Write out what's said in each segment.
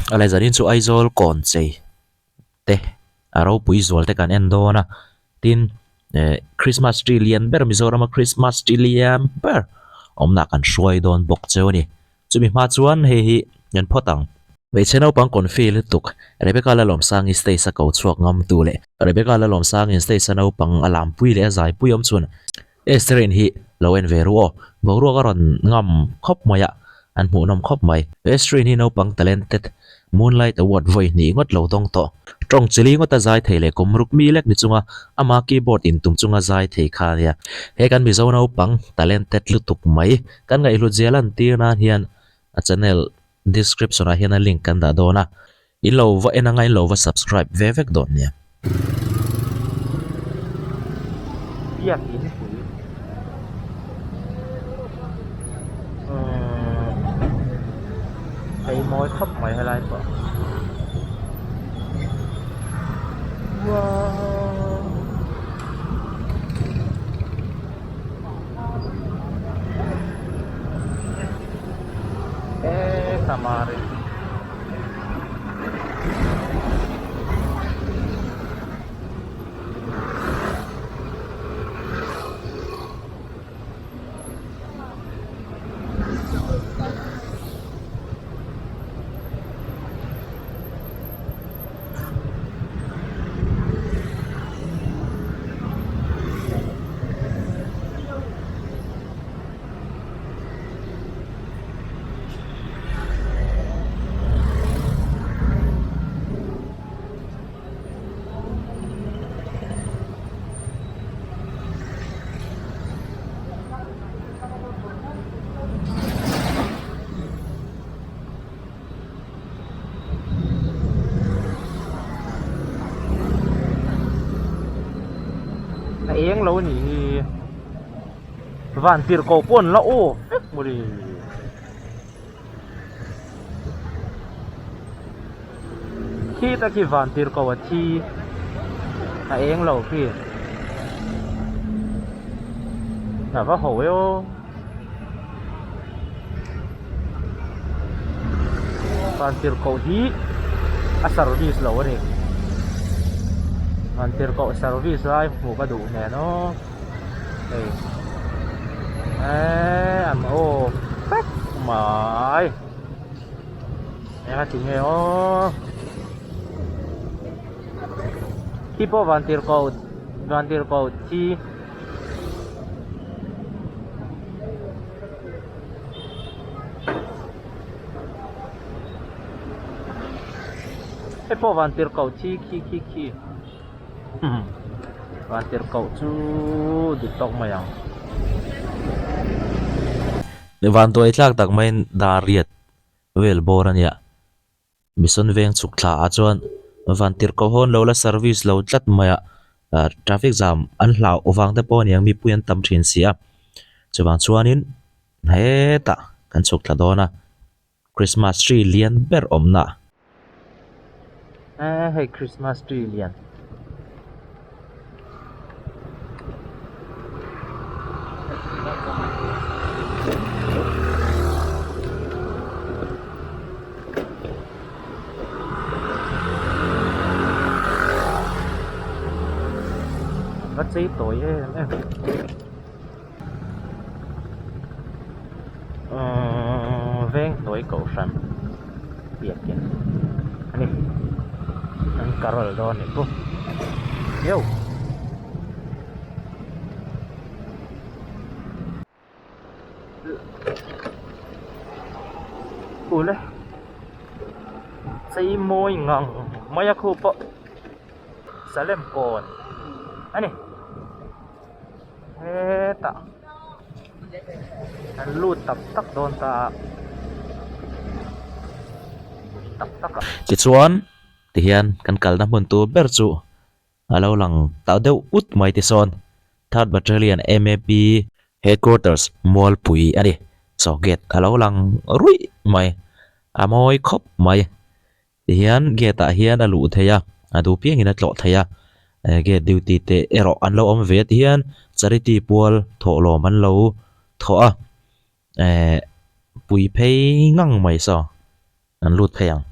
A leh zanin chu Aizawl kawn chei te a ropui zual te kan en dawn a tin eh Christmas tree lian ber Mizoram a Christmas tree lian ber awmna kan hruai dawn bawk cheu a ni. Chumi hma chuan hei hi en phawt ang. Hmeichhe naupang confi lutuk Rebecca Lalawmsangi stage a ko chhuak ngam tu leh Rebecca Lalawmsangi'n stage a naupang a lampui leh a zaipui awm chhun Estherine hi lo en ve ru aw. Boruak a rawn ngam khawp mai a, an hmuhnawm khawp mai. Estherine hi naupang talented Moonlight Award vawi hnih ngawt lo dawng tawh. Tawng chili ngawta zai thei leh kum ruk mi lek ni chunga ama keyboard intum chunga zai thei kha a nia. He kan Mizo naupang talented lutuk mai kan ngaihhlut zia lantir nan hian a channel description ah hian a link kan dah dawn a, in lo va en anga in lo va subscribe ve vek dawn nia. Biakin pui umm ei mawi khawp mai helai pawh uaaa. Eee Samari. A eng lo a nih hi van tirh ko pawh an la aw vek mawle. Khi ta khi van tirh ko a thi a eng lo khi a va ho e aw. Van tirhkoh hi a service lo a ni van tirhkoh service lai hmuh ka duh nen aw hei eee an aw vek mai eng a ti nge aw khi pawh van tirhkoh van tirhkoh thi. Hei pawh van tirhkoh thi khi khi khi van tirhkoh chu dik tawk mai ang. Van tuai tlak tak maiin dar riat vel bawr a nia. Mission veng chhuk thla ah chuan van tirhkoh hawn lo la service lo tlat mai a ah traffic jam an hlauh vang te pawh a niang mipui an tam thin si a chuvang chuanin hetah kan chhuk thla dawn a christmas tree lian ber awmna. Eee hei christmas tree lian. Va chei tawi em em umm veng hnuai kohhran biakin a ni an carol dawn a nih chu yo. Ule chei mawi ngang mai a khu pawh Salem kawn a ni hetah an lut tak tak dawn ta a tak tak a. Tichuan tihian kan kalna hmun tur ber chu A lo lang ta deuh ut mai ti sawn Third Battalion MAP Headquarters Mualpui a ni. Saw gate a lo lang ruih mai, a mawi khawp mai. Tihian gate ah hian a luh theih a, a duh piangin a tlawh theih a. Gate duty te erawh an lo awm ve a tihian charity pual thawhlawm an lo thawh a, eh pui phei ngang mai saw an lut phei ang.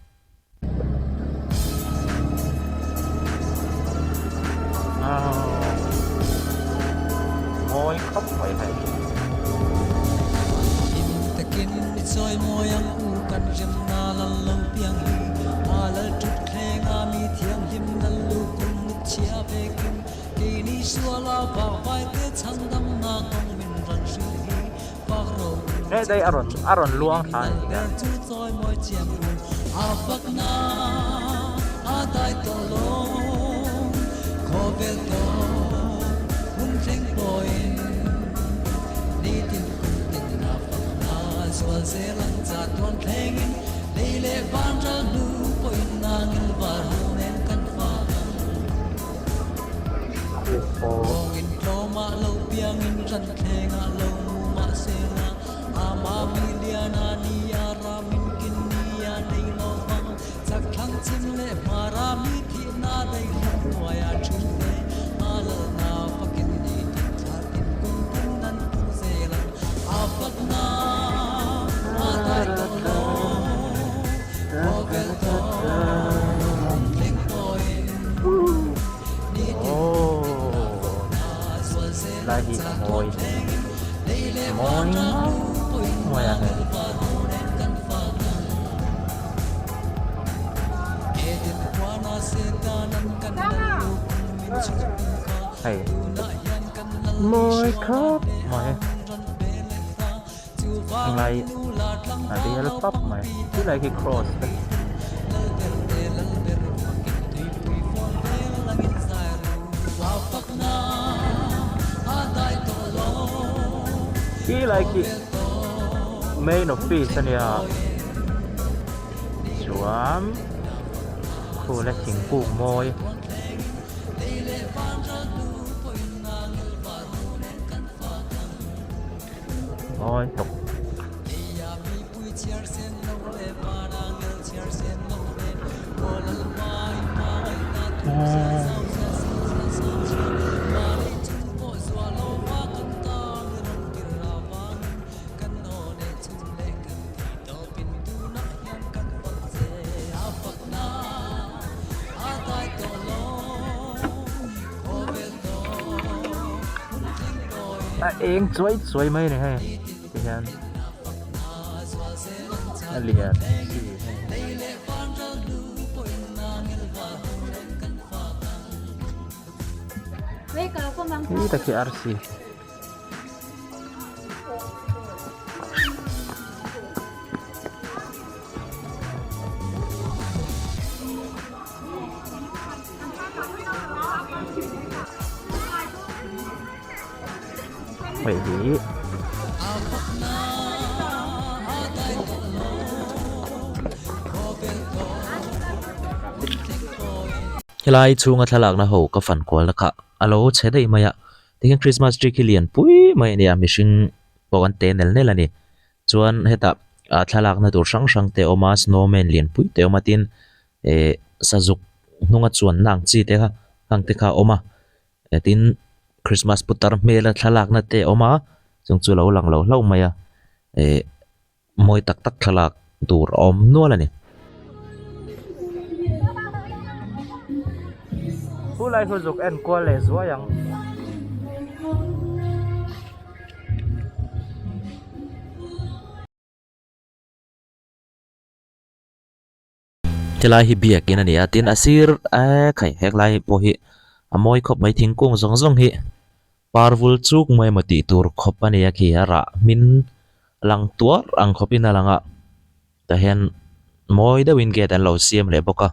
He dai a rawn a rawn luang thla a ni tikhian. Lai hi a mawi mawi mawi a hei. Hei mawi khawp mai lai a bial pap mai chulai khi cross te. Khi lai khi main office a nia chuan khu la thingkung mawi. Mawi tawk. A eng chuai chuai mai a ni hei ti hian a lian chi hei. Khi tak hi arsi. Hei hi Helai chhunga thlalakna ho ka fan kualna kha a lo chhe daih mai a. Tikhian Christmas tree khi lian pui mai a ni a mihring pawh an te nel nel a ni. Chuan hetah ah thlalakna tur hrang hrang te a awm a snowman lian pui te a awm a tin eh sazuk hnunga chuanna ang chi te kha hang te kha a awm a tin Christmas putar hmela thlalakna te a awm a chung chu a lo lang lo hlauh mai a eh mawi tak tak thlalak tur a awm nual a ni. Khulai khu zuk en kual leh zuai ang. Helai hi biakin a ni a tin a sir eee khai heklai pawh hi a mawi khawp mai thingkung zawng zawng hi par vul chuk mai emaw tih tur khawp a ni a khi a rah hmin lang tuar ang khawpin a lang a tah hian mawi deuhin gate an lo siam leh bawk a.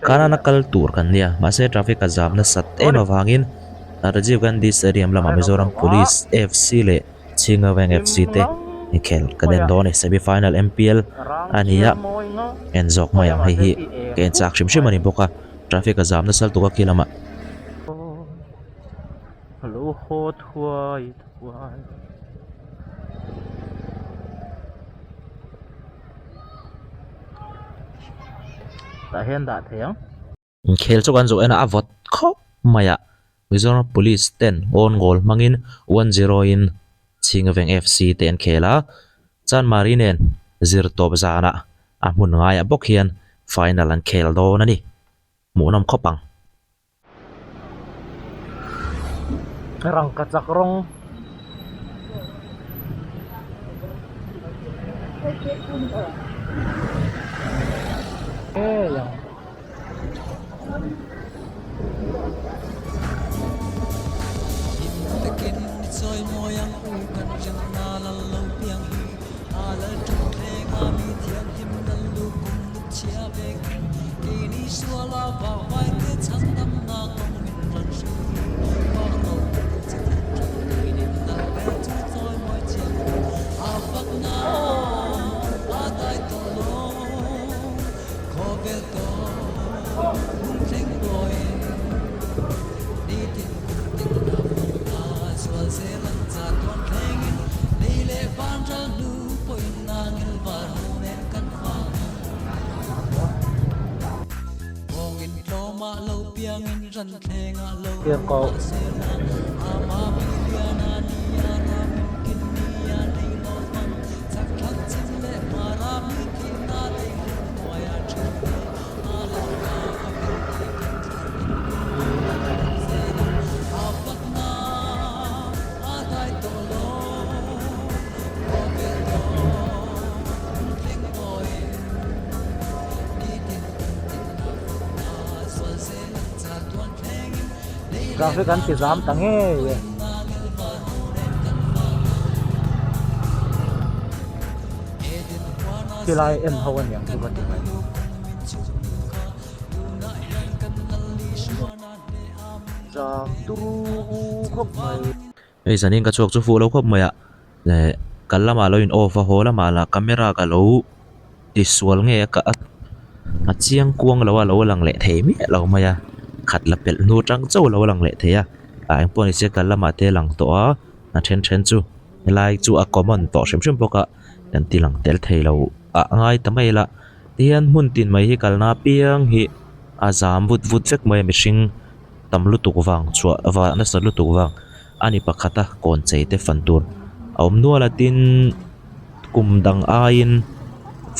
Kanana kal tur kan nia mahse traffic a zam nasat em avangin Rajiv Gandhi Stadium lamah Mizoram Police FC leh Chhingaveng FC te inkhel kan en dawn a ni semi final M_P_L a ni a en zawk mai ang hei hi ka en chak hrim hrim a ni bawk a traffic a zam nasa lutuk a khi lamah. Tah hian dah thei ang. Inkhel chu kan zawh en a, a vawt khawp mai a. Mizoram Police ten own goal hmangin one zero in Chhingaveng FC te an khel a. Chanmari nen zir tawp zanah a hmun ngaiah bawk hian final an khel dawn a ni. Hmuhnawm khawp ang. Rangka chak rawng ngei ang. Traffic an ti zam ta ngei e. Khilai en ho aniang chu ka ti mai. Zam turu khawp mai. Hei zanin ka chhuak chu fuh lo khawp mai a leh kal lamah lo in off a haw lamah lah camera ka lo ti sual nge a ka a chiang kuang lo a lo lang leh thei miah lo mai a khat la pelh hnu tang chauh a lo lang leh thei a ah engpawh ni se kal lamah te a lang tawh a a then then chu helai chu a common tawh hrim hrim bawk a kan ti lang tel thei lo ah a ngai ta mai la tihian hmun tin mai hi kalna apiang hi a zam vut vut vek mai a mihring tam lutuk vang chhuah vah nasa lutuk vang a ni pakhat a kawn chei te fan tur a awm nual a tin kum dang aiin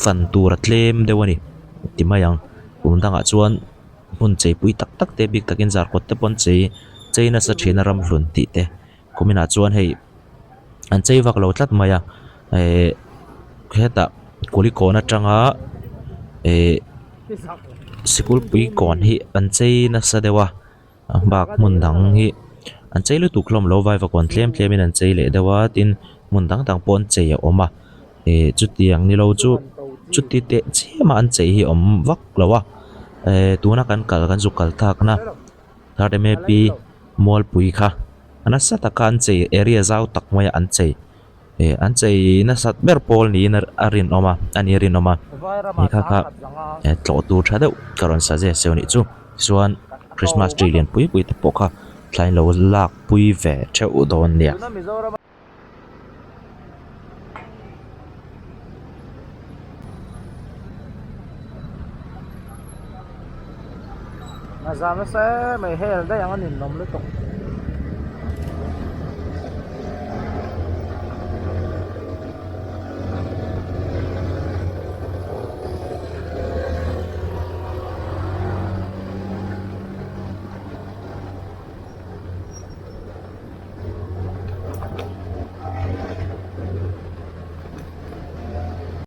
fan tur a tlem deuh a ni ti mai ang kum dangah chuan hmun chei pui tak tak te bik takin zarkawt te pawh an chei chei nasa thin a ramhlun tih te kuminah chuan hei an chei vak lo tlat mai a ehh. hetah Kulikawn atanga ehh Sikulpui kawn hi an chei nasa deuh a a bak hmun dang hi an chei lutuk hlawm lo vaivakawn tlem tlem in an chei leh deuh a tin hmun dang dang pawh an chei a awm a ehh chutiang ni lo chu chuti teh chiam a an chei hi a awm vak lo a ehh tuna kan kal kan zuk kal tak na third M A P Mualpui kha a nasa taka an chei area zau tak maia an chei. Ih an chei nasat ber pawl niin a rinawm a a ni a rinawm a ni kha kha eh tlawh tur tha deuh ka rawn suggest deuh a nih chu chuan christmas tree lian pui pui te pawh kha thlai lo lak pui ve theuh dawn nia. A zam nasa em mai hel daih ang a ninawm lutuk.